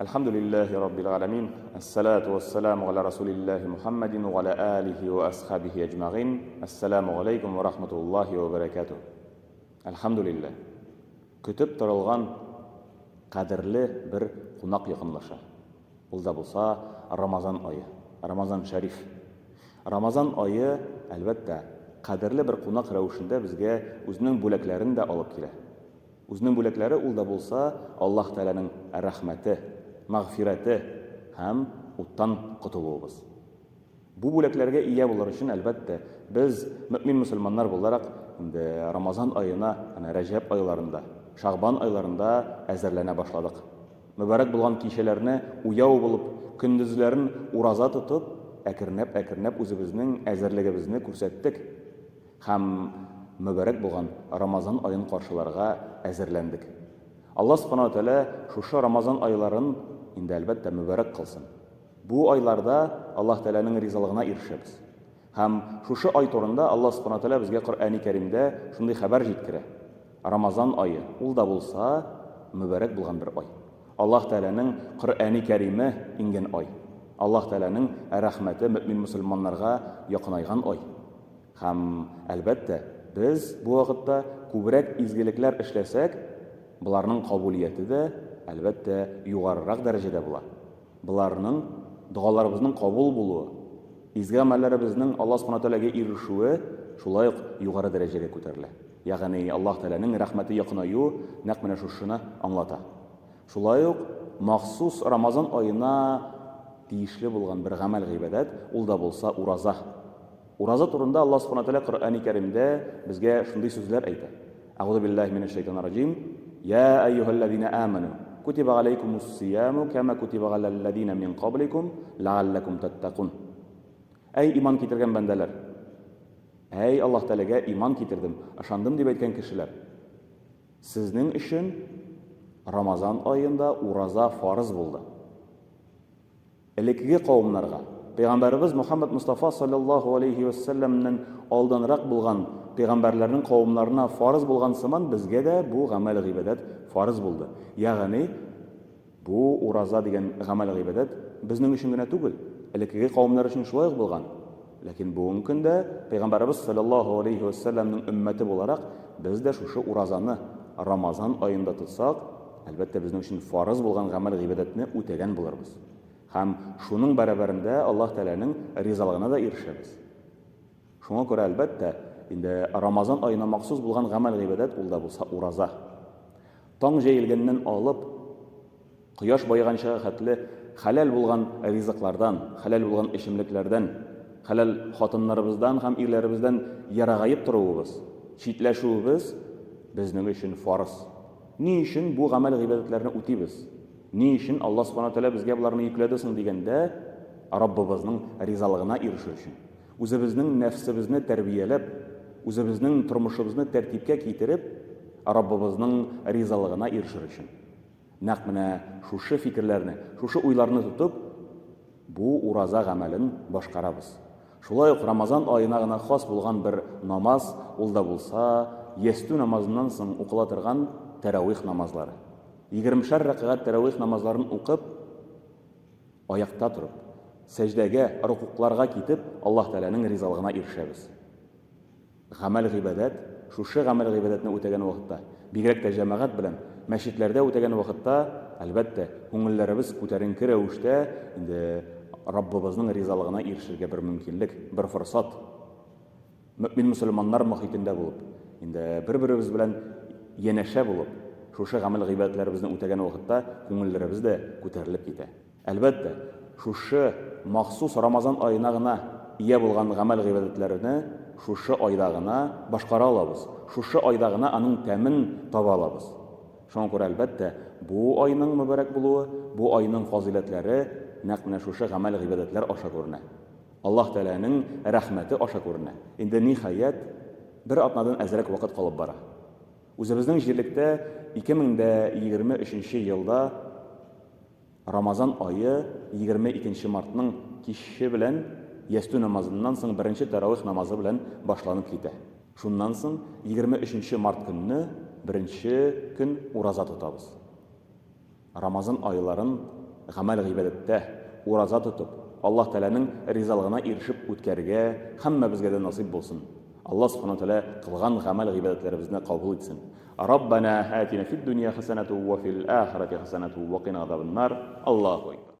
Әлхәмдүлилләһи раббил галәмин, әссәлату вәссәламу галә расулилләһи Мухаммадин ва галә алихи ва асхабихи әҗмәгыйн. Әссәламу галәйкүм ва рахматуллаһи ва бәрәкәтүһ. Әлхәмдүлилләһ. Көтеп торылган кадерле бер кунак якынлаша. Ул да булса Рамазан ае, Рамазан шәриф. Рамазан ае, әлбәттә, кадерле бер кунак рәвешендә безгә үзенең бүләкләрен дә алып килә. Үзенең бүләкләре ул да булса Аллаһ Тәгаләнең рәхмәте, мәгъфирәте һәм уттан котылуыбыз. Бу бүләкләргә ия булыр өчен, әлбәттә, без, мөэмин-мөселманнар буларак, инде Рамазан аена, әнә Рәҗәб айларында, Шәгъбан айларында әзерләнә башладык. Мөбарәк булган кичәләрне уяу булып, көндезләрен ураза тотып, әкренләп-әкренләп үзебезнең әзерлегебезне күрсәттек. Һәм мөбарәк булган Рамазан аен каршыларга әзерләндек. Алла Субхана ва Тәгалә шушы Рамазан айларын инде, әлбәттә, мөбарәк кылсын. Бу айларда Аллаһ Тәгаләнең ризалыгына ирешәбез. Һәм шушы ай турында Алла Субхана ва Тәгалә безгә Коръәни Кәримдә шундый хәбәр җиткерә. Рамазан ае, ул да булса, мөбарәк булган бер ай. Аллаһ Тәгаләнең Коръәни Кәриме иңгән ай. Аллаһ Тәгаләнең рәхмәте мөэмин-мөселманнарга якынайган ай. Һәм, әлбәттә, без бу вакытта күбрәк изгелекләр эшләсәк, боларның кабулияте дә, әлбәттә, югарырак дәрәҗәдә була. Боларның, догаларыбызның кабул булуы, изге гамәлләребезнең Аллаһ Субхана Тәгаләгә ирешүе шулай ук югары дәрәҗәгә күтәрелә. Ягъни Аллаһ Тәгаләнең рәхмәте якынаю нәкъ менә шушыны аңлата. Шулай ук махсус Рамазан аена тиешле булган бер гамәл-гыйбадәт, ул да булса ураза. Ураза турында Аллаһ Субхана Тәгалә Коръәни Кәримдә безгә шундый сүзләр әйтә. Әгъузу биллаһи минәш шайтанир раҗим. Я әйюһәлләзина аману, кутиба галәйкумус сияму кама кутиба галәлләзина мин кабликум ләгалләкум таттакун. Әй иман китергән бәндәләр! Әй Аллаһ Тәгаләгә иман китердем, ышандым дип әйткән кешеләр! Сезнең өчен Рамазан аенда ураза фарыз булды. Элеккеге кавымнарга, пәйгамбәребез Мөхәммәд Мостафа салләллаһу алейһи вә сәлләмнән алданрак булган пәйгамбәрләрнең кавымнарына фарыз булган сыман безгә дә бу гамәл-гыйбадәт фарыз булды. Ягъни, бу ураза дигән гамәл-гыйбадәт безнең өчен генә түгел, элеккеге кавымнар өчен шулай ук булган. Ләкин бүгенге көндә пәйгамбәребез салләллаһу алейһи вә сәлләмнең өммәте буларак без дә шушы уразаны Рамазан аенда тотсак, Әлбәттә, безнең өчен фарыз булган гамәл-гыйбадәтне үтәгән булырбыз. Һәм шуның бәрабәрендә Аллаһ Тәгаләнең ризалыгына да ирешәбез. Шуңа күрә, әлбәттә, инде Рамазан аена махсус булган гамәл-гыйбадәт ул да булса ураза. Таң җәелгәннән алып, кояш баеганчыга хәтле хәләл булган ризыклардан, хәләл булган эчемлекләрдән, хәләл хатыннарыбыздан һәм ирләребездән ерагаеп торуыбыз, читләшүебез безнең өчен фарыз. Ни өчен бу гамәл-гыйбадәтләрне үтибез? Ни өчен Аллаһ Субхана ва Тәгалә безгә боларны йөкләде соң дигәндә, Раббыбызның ризалыгына ирешү өчен. Үзебезнең нәфсебезне тәрбияләп, үзебезнең тормышыбызны тәртипкә китереп, Раббыбызның ризалыгына ирешер өчен. Нәкъ менә шушы фикерләрне, шушы уйларны тотып, бу ураза гамәлен башкарабыз. Шулай ук Рамазан аена гына хас булган бер намаз, ул да булса, ястү намазыннан соң укыла торган тәравих намазлары. Егермешәр рәкәгать тәравих намазларын укып, аякта торып, сәҗдәгә, рокукларга китеп, Аллаһ Тәгаләнең ризалыгына ирешәбез. Гамәл-гыйбадәт, шушы гамәл-гыйбадәтне үтәгән вакытта, бигрәк тә җәмәгать белән, мәчетләрдә үтәгән вакытта, әлбәттә, күңелләребез күтәренке рәвештә инде Раббыбызның ризалыгына ирешергә бер мөмкинлек, бер форсат. Мөэмин-мөселманнар мохитендә булып, инде бер-беребез белән янәшә булып, шушы гамәл-гыйбадәтләребезне үтәгән вакытта күңелләребез дә күтәрелеп китә. Әлбәттә, шушы махсус Рамазан аена гына ия булган гамәл-гыйбадәтләрне шушы айда гына башкара алабыз, шушы айда гына аның тәмен таба алабыз. Шуңа күрә, әлбәттә, бу айның мөбарәк булуы, бу айның фазыйләтләре нәкъ менә шушы гамәл-гыйбадәтләр аша күренә. Аллаһ Тәгаләнең рәхмәте аша күренә. Инде, ниһаять, бер атнадан әзрәк вакыт калып бара. Үзебезнең җирлектә 2023 нче елда Рамазан ае 22 нче мартның киче белән ястү намазыннан соң беренче тәравих намазы белән башланып китә. Шуннан соң 23 нче март көнне беренче көн ураза тотабыз. Рамазан айларын гамәл-гыйбадәттә, ураза тотып, Аллаһ Тәгаләнең ризалыгына ирешеп үткәрергә һәммәбезгә дә насыйп булсын. Аллаһ Субхана Тәгалә кылган гамәл-гыйбадәтләребезне кабул итсен. Раббана атина фид дөнья хәсәнәту ва фил ахирати хәсәнәту ва кина азабаннар. Аллаһу акбар.